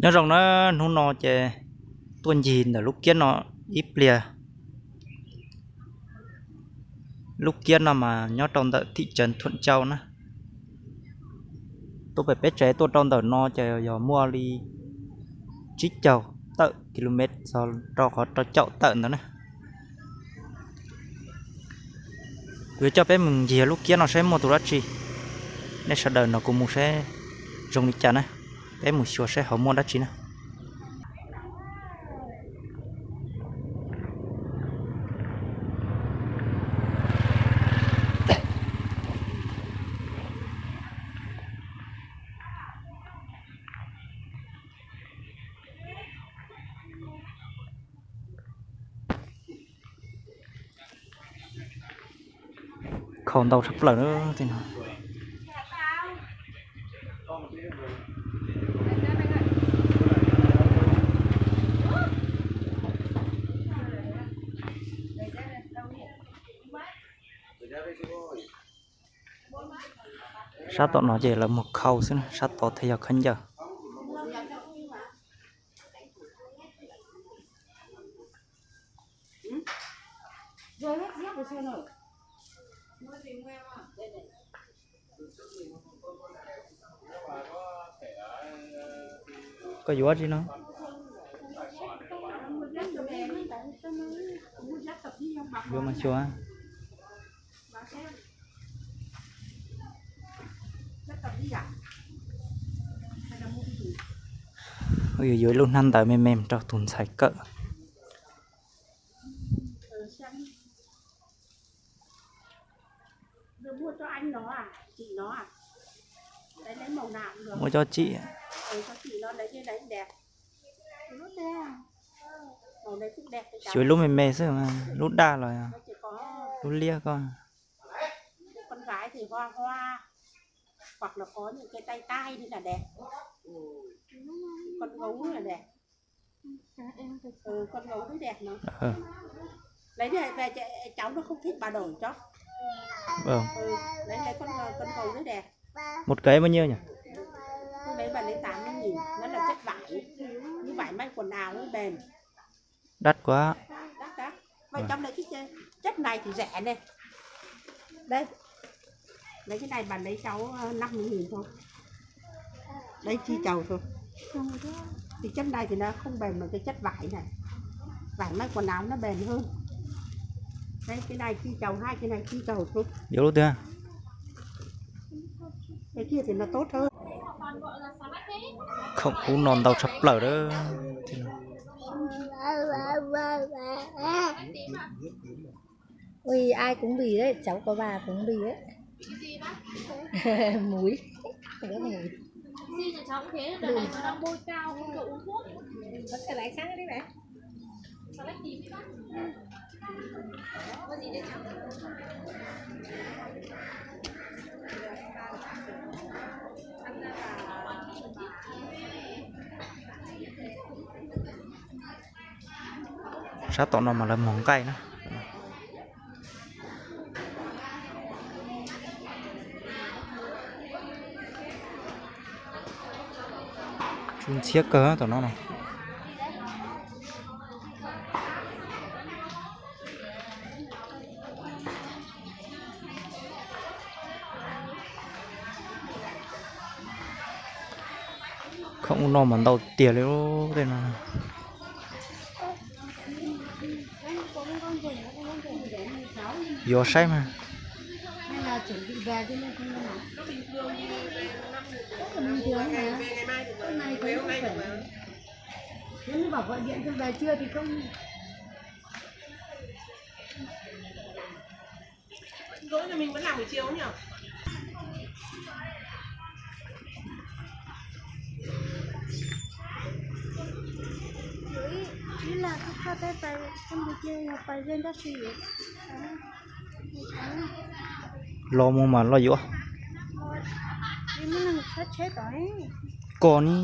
Nyob zoo na, hnub no ces tuaj ncig ntawm lub kiab no ib pliag. Lub kiab no mas nyob rau ntawm thim tsev Thuam Cau na. Tuaj pem peb tsev tuaj rau ntawm no ces yog muaj li tsib caug tawm kilomev txog rau qhov rau caum tawm ntawd na. Kuv yuav coj peb mus ncig lub kiab no saib muaj tus dab tsi. Nej sawv daws nrog kuv mus saib zoo li cas na. Peb mus xyuas saib hauv muaj dab tsi na. Khau ntau tshaj plaws na. Sab tom no ces lawv muag khau xwb, sab tod thiaj yog khaub ncaws. Koj yuav tsi no? Yuav mas xyuas. Yuav yuav ib lub hnab ntawv me me rau tus ntxhais kawm. Muaj cov tsim. Xyuas lub me me xwb, lub daj los lub liab ko. Một cái bao nhiêu nhỉ? Đắt quá. Chất này thì rẻ này. Đây. Lấy cái này bạn lấy cháu ờ, năm mươi nghìn thôi. Đấy chi chầu thôi. Thì chất này thì nó không bền bằng cái chất vải này. Vải may quần áo nó bền hơn. Đấy, cái này chi chầu, hai cái này chi chầu thôi. Yuav lub twg? Cái kia thì nó tốt hơn. Khoom ub no ntau tshaj plaws lawm. Ui, ai cũng bì đấy, cháu có bà cũng bì đấy. Muối. Có muối. Có cái lá khác đấy này. Sab tom no mas lawv muag nqaij na. Tsw ntxhiab kawg tom no no. Khoom ub no mas ntau tiag li tej no. Yuav saib mas. Dối cho mình vẫn làm buổi chiều nhỉ? Los mus mas los yuav. Koj ni.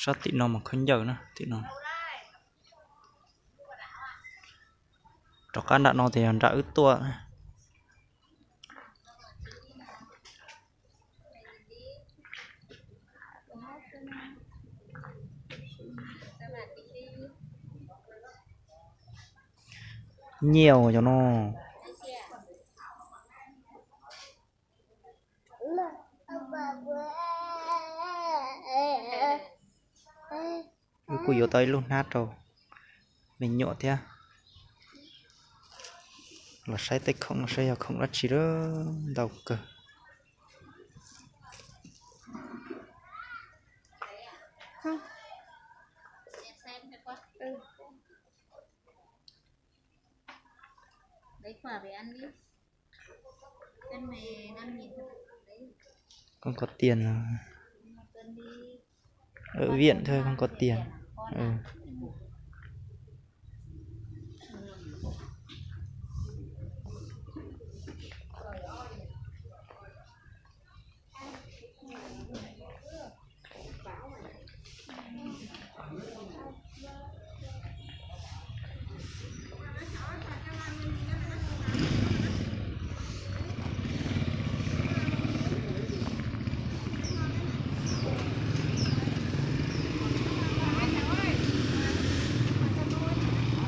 Sab tim no mas khaub ncaws na, tim no. Rov qab nram no tias yog nram wb tuaj. Nyiaj cov no. Wb kuj yuav tau ib lub hnab rau me nyuam thiab. Los saib tej khoom no saib yog khoom dab tsi, ntau kawg. Không có tiền. Ở viện thôi, không có tiền. Ừ.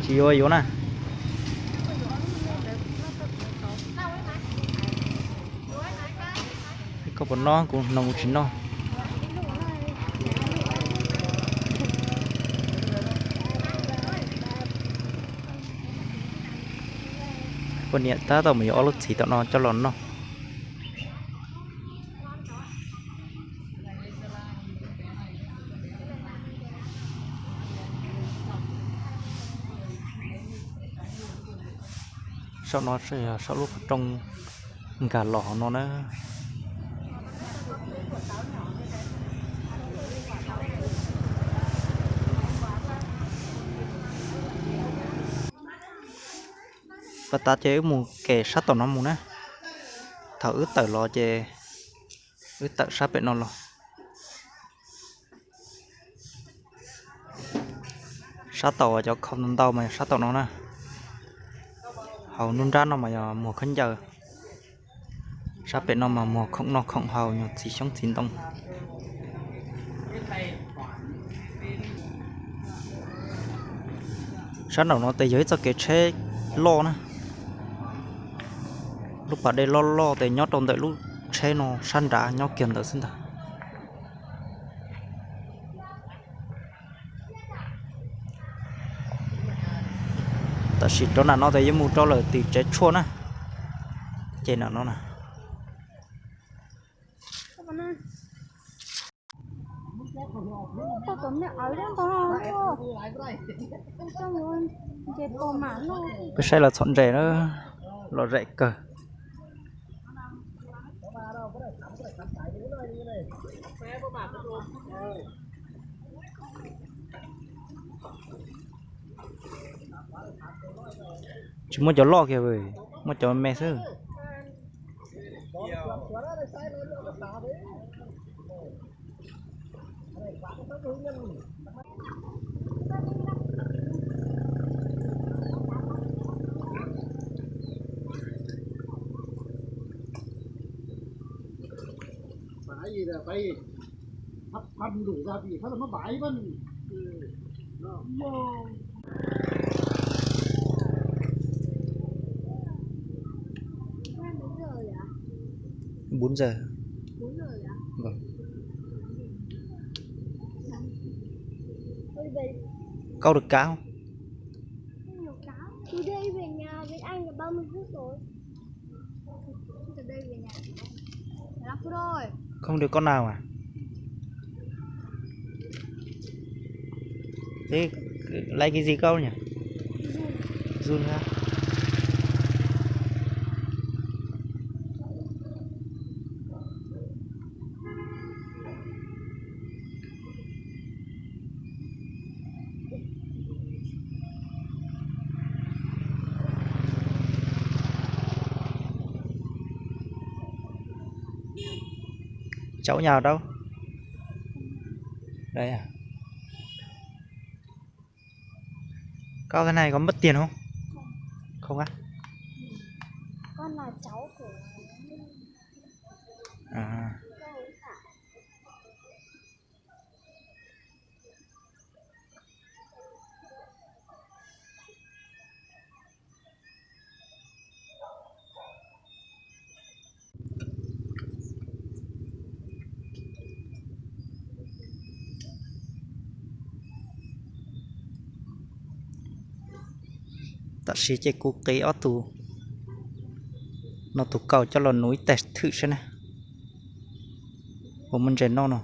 Tsis yuav yuav na. Koj puas noj? Kuv no kuv tsis noj. Poj niam tab tom mus yuav ob lub txiv tom no coj los noj. Saum no yog saum lub qhov rooj nkag los hauv no na. Pas tas ces wb mus kev sab tom no mus na. Thaum wb tawm los ces wb tawm sab pem no los. Sab tom cov khau ntau ntau mas yog sab tom no na. Hauv nruab nrab no mas yog muag khaub ncaws. Sab pem no mas muag khoom noj khoom haus, nyuag txiv xyoob txiv ntoo. Sab nraum no tes yog ib txoj kev tsheb loj na. Lub pas dej loj loj tes nyob rau ntawm lub tsheb no sab nrad nyob kiag ntawd xwb ntag. Tam sim rau nram no tes yuav mus rau lawm tim tsev tshuaj na. Ces nram no na. Peb saib los txhom ntses na, lom zem kawg. Tsis muaj cov loj kiag, muaj cov me xwb. Bốn giờ. Vâng. Câu được cá không? Không được con nào à? Thế lấy cái gì câu nhỉ? Run hả? Cháu nhà ở đâu? Đây à? Koj cái này có mất tiền không? Không á? Tam sim ces kuv qiv ob tug no tus kaus coj los nuv ib tag thwm saib na. Puas muaj ntses noj no.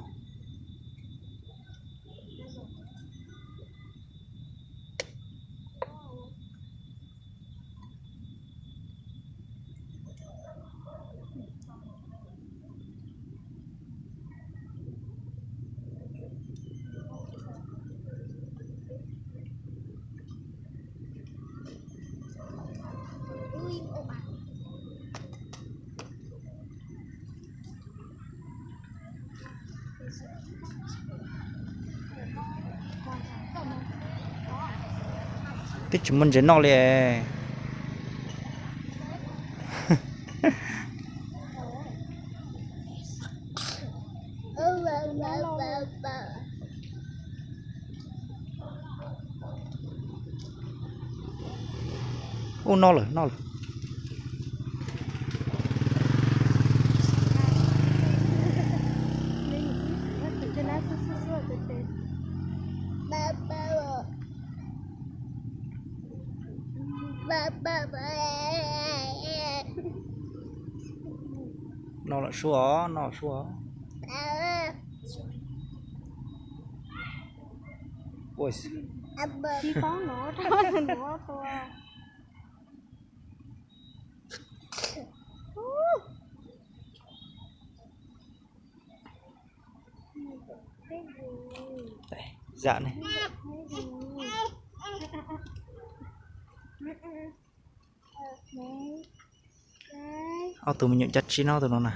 Twb tsis muaj ntses noj li. Ub, noj lawm, noj lawm. Noj lawm sua, noj sua. Zam ne. Ob tug me nyuam cab tsib no, tus no na.